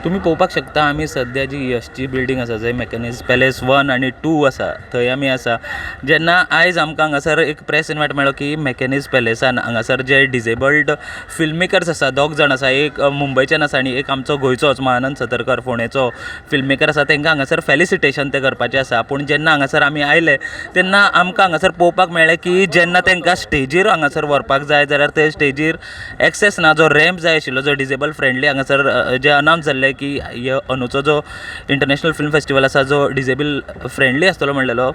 तुमी पळोवपाक शकता, आमी सद्या जी यशची बिल्डींग आसा, जंय मॅकॅनीज पॅलेस 1 आनी 2 आसा, थंय आमी आसा. जेन्ना आयज आमकां हांगासर एक प्रॅस इनवायट मेळ्ळो की मॅकॅनीज पॅलेसान हांगासर जे डिजेबल्ड फिल्म मेकर्स आसा, दोग जाण आसा, एक मुंबयच्यान आसा आनी एक आमचो गोंयचोच महानंद सतरकर, फोंडेचो फिल्म मेकर आसा, तांकां हांगासर फेलिसिटेशन तें करपाचें आसा. पूण जेन्ना हांगासर आमी आयले तेन्ना आमकां हांगासर पळोवपाक मेळ्ळें की जेन्ना तांकां स्टेजीर हांगासर व्हरपाक जाय जाल्यार ते स्टेजीर एक्सेस ना. जो रॅम्प जाय आशिल्लो, जो डिजेबल फ्रेंडली हांगासर जे अनावन्स जाल्ले की अंदूचो जो इंटरनॅशनल फिल्म फेस्टिवल आसा, जो डिजेबल फ्रेंडली आसतलो म्हणलेलो,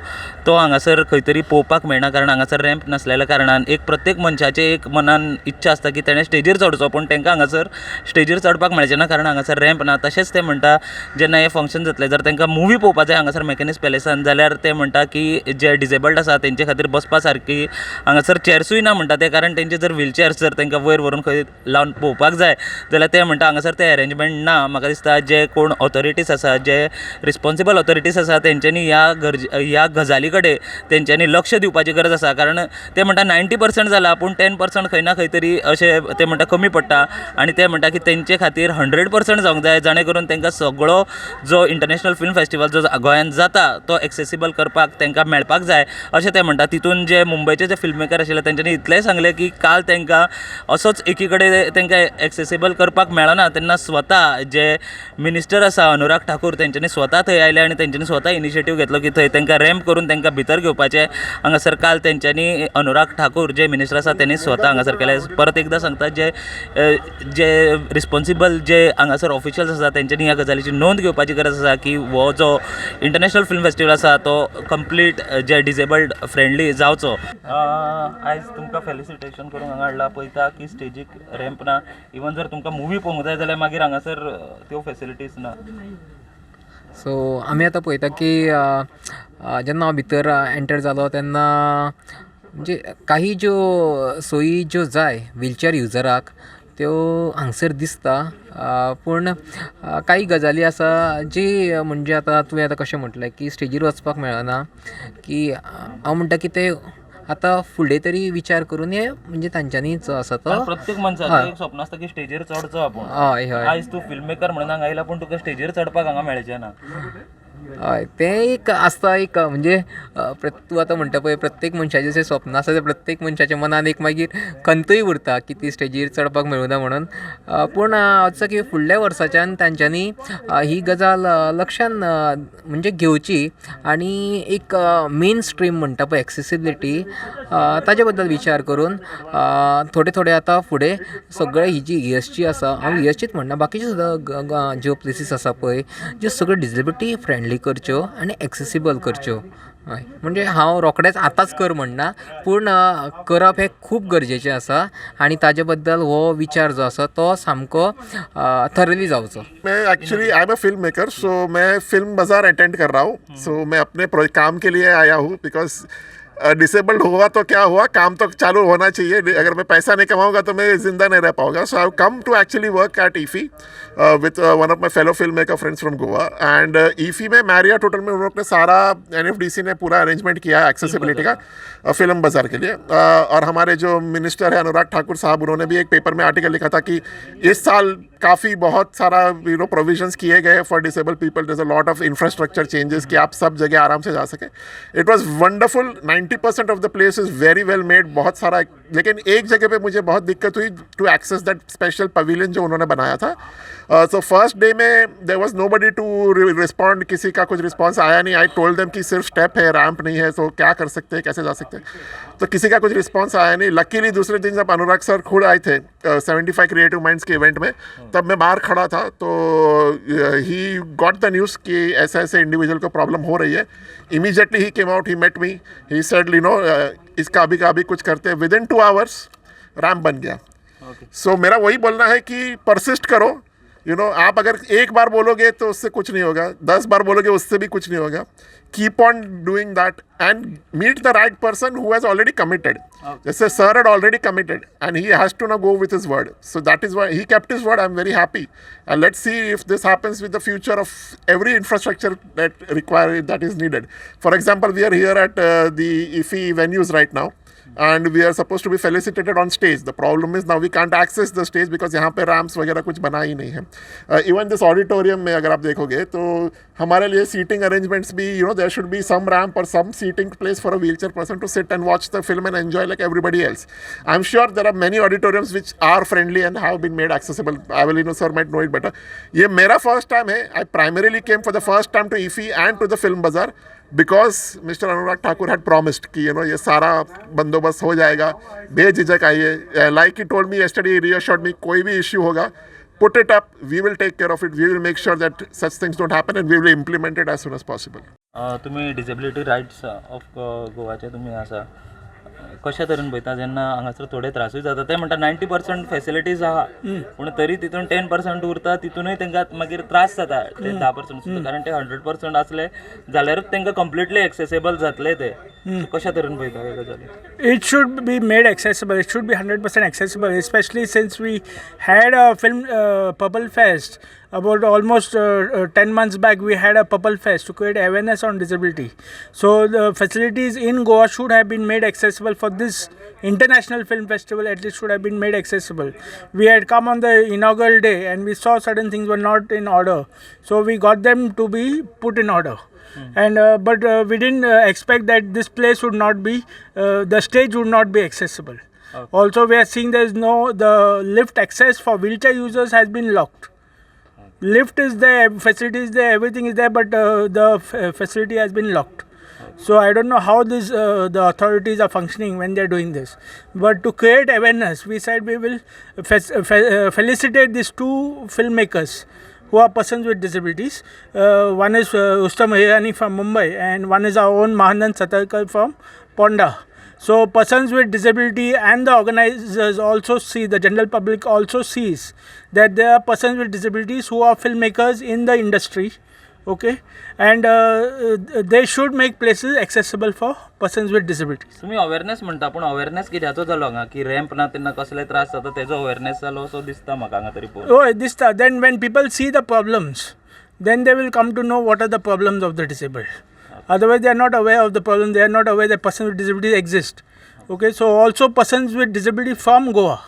तो हांगासर खंय तरी पळोवपाक मेळना, कारण हांगासर रॅम्प नासलेल्या कारणान एक प्रत्येक मनशाचे एक मनान इच्छा आसता की तेणें स्टेजीर चडचो, पूण तांकां हांगासर स्टेजीर चडपाक मेळचें ना, कारण हांगासर रॅम्प ना. तशेंच ते म्हणटा, जेन्ना हें फंक्शन जातलें, जर तांकां मुवी पळोवपाक जाय हांगासर मॅकॅनीज पॅलेसान जाल्यार ते म्हणटा की जे डिजेबल्ड आसा तेंचे खातीर बसपा सारकी हांगासर चॅर्सूय ना म्हणटा ते, कारण तेंचे जर व्हीलचॅर्स जर तांकां वयर व्हरून खंय लावन पळोवपाक जाय जाल्यार ते म्हणटा हांगासर ते एरेंजमेंट ना. म्हाका दिसता जे कोण ऑथॉरिटीज आसा, जे रिस्पोन्सिबल ऑथॉरिटीज आसा, तेंच्यांनी ह्या गजाली कडेन तेंच्यांनी लक्ष दिवपाची गरज आसा, कारण ते म्हणटा 90% जाला, पूण 10% खंय ना खंय तरी अशें ते म्हणटा कमी पडटा आनी ते म्हणटा की तेंचे खातीर 100% जावंक जाय, जाणे करून तांकां सगळो जो इंटरनॅशनल फिल्म फेस्टिवल जो गोंयांत जाता तो एक्सेसिबल करपाक तांकां मेळपाक जाय, अशें ते म्हणटा. तितून जे मुंबयचे जे फिल्म मेकर आशिल्ले तेंच्यांनी इतलेंय सांगलें की काल तांकां असोच एकी कडेन तांकां एक्सेसिबल करपाक मेळना तेन्ना स्वता जे मिनिस्टर आसा अनुराग ठाकूर, तेंच्यांनी स्वता थंय आयले आनी तेंच्यांनी स्वता इनिशिएटीव घेतलो की थंय तांकां रॅम्प करून तांकां भितर घेवपाचें. हांगासर काल तेंच्यांनी, अनुराग ठाकूर जे मिनिस्टर आसा तेणी स्वता हांगासर केलें. परत एकदां सांगता, जे जे रिस्पोन्सिबल जे हांगासर ऑफिशियल्स आसा तेंच्यांनी ह्या गजालीची नोंद घेवपाची गरज आसा की हो जो इंटरनॅशनल फिल्म फेस्टिवल आसा तो कंप्लीट जे डिजेबल्ड फ्रेंडली जावचो. आयज तुमकां फेलिसिटेशन करूंक हांगा हाडला. पळयता की स्टेजीक रॅम्प ना, इवन जर तुमकां मुवी पळोवंक जाय जाल्यार मागीर हांगासर त्यो फेसिलिटीज ना. सो आमी आतां पळयता की जेन्ना हांव भितर एंटर जालो तेन्ना म्हणजे काही ज्यो सोयी ज्यो जाय व्हिलचॅर युजराक त्यो हांगसर दिसता, पूण काही गजाली आसा जी म्हणजे आतां तुवें आतां कशें म्हटलें की स्टेजीर वचपाक मेळना, की हांव म्हणटा की ते आतां फुडें तरी विचार करून हे म्हणजे तांच्यांनी जो आसा तो प्रत्येक मनशाचें एक स्वप्न आसता की स्टेजीर चडचो आपूण. हय हय आयज तूं फिल्म मेकर म्हणून हांगा आयला, पूण तुका स्टेजीर चडपाक हांगा मेळचें ना. हय, तें एक आसता एक म्हणजे तूं आतां म्हणटा पळय, प्रत्येक मनशाचें जें स्वप्न आसा तें प्रत्येक मनशाच्या मनान एक मागीर खंतूय उरता की ती स्टेजीर चडपाक मेळुना म्हणून. पूण हांव दिसता की फुडल्या वर्साच्यान तांच्यांनी ही गजाल लक्षान म्हणजे घेवची आनी एक मेन स्ट्रीम म्हणटा पळय एक्सेसिबिलिटी, ताजे बद्दल विचार करून थोडे थोडे आतां फुडें सगळे ही जी ईएसची आसा, हांव ईएसचीच म्हणना, बाकीच्यो सुद्दां ज्यो प्लेसीस आसा पळय ज्यो सगळ्यो डिजेबिलिटी फ्रेंडली करच्यो आनी एक्सेसिबल करच्यो. हय, म्हणजे हांव रोखडेंच आतांच कर म्हणना, पूण करप हें खूब गरजेचें आसा आनी ताजे बद्दल हो विचार जो आसा तो सामको थरली जावचो. मैं actually, I am a film maker, so मैं फिल्म बाज़ार अटेंड कर रहा हूँ. सो मैं अपने काम के लिए आया हूँ, because disabled हुआ तो क्या हुआ, काम तो चालू होना चाहिए. अगर मैं पैसा नहीं कमाऊंगा तो मैं जिंदा नहीं रह पाऊंगा. So I come to actually work at IFFI with one of my fellow film maker friends from Goa and IFFI में मैरियट होटल में उन लोग ने सारा, एनएफडीसी ने पूरा अरेंजमेंट किया है एक्सेसिबिलिटी का फिल्म बाज़ार के लिए और हमारे जो मिनिस्टर है अनुराग ठाकुर साहब, उन्होंने भी एक पेपर में आर्टिकल लिखा था कि इस साल काफ़ी बहुत सारा you know provisions किए गए for disable people. There's a lot of infrastructure changes कि आप सब जगह आराम से जा सकें. It was wonderful. 90% of the place is very well made, बहुत सारा, लेकिन एक जगह पे मुझे बहुत दिक्कत हुई to access that special pavilion जो उन्होंने बनाया था. सो फर्स्ट डे में there was nobody to respond, किसी का कुछ रिस्पॉन्स आया नहीं. I told them कि सिर्फ स्टेप है, रैम्प नहीं है, तो क्या कर सकते हैं, कैसे जा सकते हैं? तो किसी का कुछ रिस्पॉन्स आया नहीं. लकीली दूसरे दिन जब अनुराग सर खुद आए थे 75 क्रिएटिव माइंड्स के इवेंट में, तब मैं बाहर खड़ा था, तो he got the news कि ऐसे ऐसे इंडिविजुअल को प्रॉब्लम हो रही है. Immediately he came out, he met me, he said, इसका अभी का अभी कुछ करते हैं. विद इन 2 आवर्स रैम्प बन गया. सो मेरा वही बोलना है कि परसिस्ट करो. आप अगर एक बार बोलोगे तो उससे कुछ नहीं होगा, 10 बार बोलोगे उससे भी कुछ नहीं होगा. Keep on doing that and meet the right person who has already committed. जैसे sir had already committed and he has to now go with his word, so that is why he kept his word. I am very happy and let's see if this happens with the future of every infrastructure that require, that is needed. For example, we are here at the IFFI venues right now. And we are suppose to be felicitated on stage. The problem is now we can't access the stage because यहाँ pay ramps वगैरह कुछ बना ही नहीं है। Even this auditorium में अगर आप देखोगे तो हमारे लिए सीटिंग अरेंजमेंट्स भी, there should be some ramp or some seating place for a wheelchair person to sit and watch the film and enjoy like everybody else. I am sure there are many auditoriums which are friendly and have been made accessible. I will sir might know it better. ये मेरा first time है। I primarily came for the first time to IFFI and to the Film Bazaar because Mister Anurag Thakur had promised कि ये सारा बंदोबस्त हो जाएगा, बेझिझक आइए। Like he told me yesterday, reassured me, कोई भी इश्यू होगा, put it up, we will take care of it, we will make sure that such things don't happen and we will implement it as soon as possible. तुमी disability rights of गोवाचे तुमी आसा, कशा तरेन पळयता जेन्ना हांगासर थोडे त्रासूय जाता? ते म्हणटा 90% फॅसिलिटीज आहा, पूण तरी तितून 10% उरता, तितूनय तांकां मागीर त्रास जाता ते 10% सुद्दां, कारण ते 100% आसले जाल्यारूच तांकां कंप्लिटली एक्सेसेबल जातले ते। So कशा तरेन पळयता हे गजाली? It should be made accessible. It should be 100% accessible, especially since we had a film Purple Fest about almost 10 months back. We had a Purple Fest to create awareness on disability. So the facilities in Goa should have been made accessible for this international film festival, at least should have been made accessible. We had come on the inaugural day and we saw certain things were not in order, so we got them to be put in order. And but we didn't expect that this place would not be, the stage would not be accessible. Also, we are seeing there is no, the lift access for wheelchair users has been locked. Lift is there, facility is there, everything is there, but the facility has been locked. So I don't know how this the authorities are functioning when they are doing this. But to create awareness, we said we will felicitate these two filmmakers who are persons with disabilities. One is Rustam Hirani from Mumbai and one is our own Mahanand Satarkar from Ponda. So persons with disability and the organizers also see, the general public also sees that there are persons with disabilities who are filmmakers in the industry, okay, and they should make places accessible for persons with disabilities. तुमी awareness म्हणटा, पूण awareness कित्याचो जालो हांगा की ramp ना तेन्ना कसले त्रास जाता तेजो अवेरनेस जालो असो दिसता म्हाका हांगा तरी पळोवन। Oh, this then when people see the problems, then they will come to know what are the problems of the disabled. Otherwise, they are not aware of the problem. They are not aware that persons with disabilities exist. Okay, so also persons with disability from Goa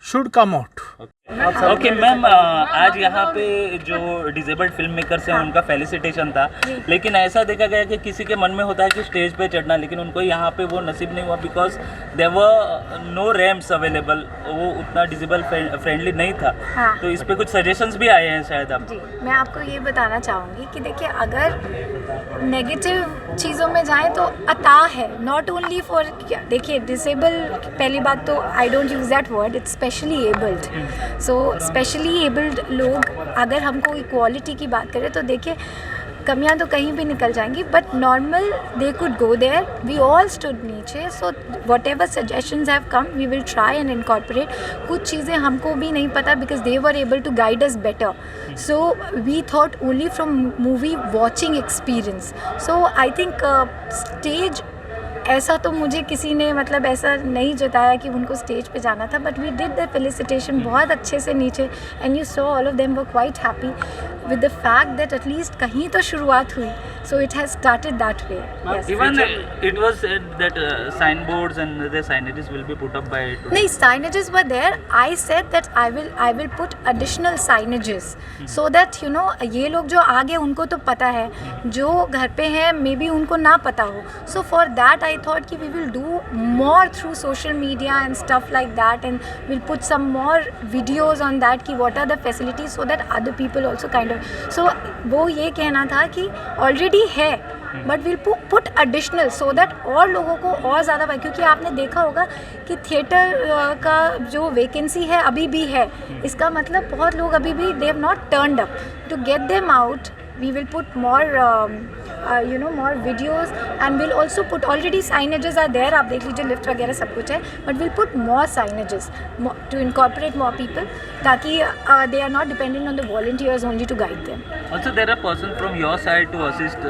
should come out. Okay ma'am, आज यहाँ pay जो disabled film makers हैं उनका felicitation था, लेकिन ऐसा देखा गया कि किसी के मन में होता है कि स्टेज पे चढ़ना, लेकिन उनको यहाँ पे वो नसीब नहीं हुआ because there were no ramps available, वो उतना डिजेबल फ्रेंडली नहीं था। तो इस पे कुछ सजेशंस भी आए हैं शायद आप। जी, मैं आपको ये बताना चाहूँगी कि देखिए, अगर नेगेटिव चीज़ों में जाएँ तो अता है, not only for, देखिए डिसेबल, पहली बात तो I don't use that word, it's specially abled. So specially abled लोग, अगर हमको इक्वालिटी की बात करें तो देखिए कमियां तो कहीं भी निकल जाएंगी, but normal they could go there. We all stood नीचे, so whatever suggestions have come we will try and incorporate. कुछ चीज़ें हमको भी नहीं पता because they were able to guide us better, so we thought only from movie watching experience. So I think stage ऐसा तो मुझे किसी ने मतलब ऐसा नहीं जताया कि उनको स्टेज पे जाना था, but we did the felicitation बहुत अच्छे से नीचे, and you saw all of them were quite happy with the fact that at least कहीं तो शुरुआत हुई। So it has started that way. Even it was said that signboards and the signages will be put up by today. नहीं, signages were there. I said that I will put additional signages so that you know ये लोग जो आगे उनको तो पता है, जो घर pay हैं मे बी उनको ना पता हो। So for that I thought कि we will do more through social media and stuff like that, and will put some more videos on that कि what are the facilities so that other people also kind of. So वो ये कहना था कि already है, but will put additional so that और लोगों को और ज़्यादा, क्योंकि आपने देखा होगा कि थिएटर का जो वैकेंसी है अभी भी है, इसका मतलब बहुत लोग अभी भी they have not turned up. To get them out we will put more you know more videos, and we'll also put, already signages are there, आप देख लीजिए लिफ्ट वगैरह सब कुछ है, but we'll put more signages to incorporate more people ताकि they are not dependent on the volunteers only to guide them. Also there are person from your side to assist.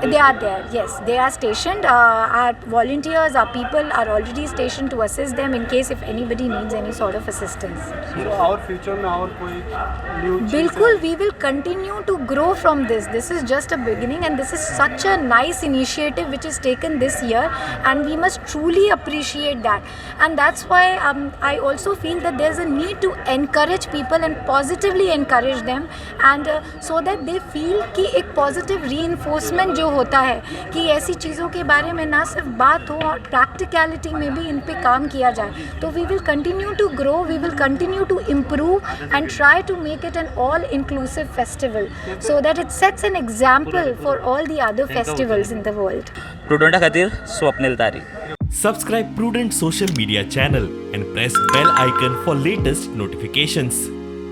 They are there, yes, they are stationed. Our volunteers, our people are already stationed to assist them in case if anybody needs any sort of assistance. So Aur future में और कोई new? बिल्कुल, we will continue to grow from this. This is just a beginning and this is such a nice initiative which is taken this year, and we must truly appreciate that. And that's why I also feel that there's a need to encourage people and positively encourage them, and so that they feel कि एक positive reinforcement जो होता है कि AC चीज़ों K बारे में ना सिर्फ बात हो और प्रैक्टिकलिटी में भी इन पे काम किया जाए. तो we will continue to grow, we will continue to improve and try to make it an all inclusive festival so that it sets an example for all the other festivals in the world. प्रुडंटा खातीर स्वप्नील तारी. Subscribe Prudent Social Media channel and press bell icon for latest notifications.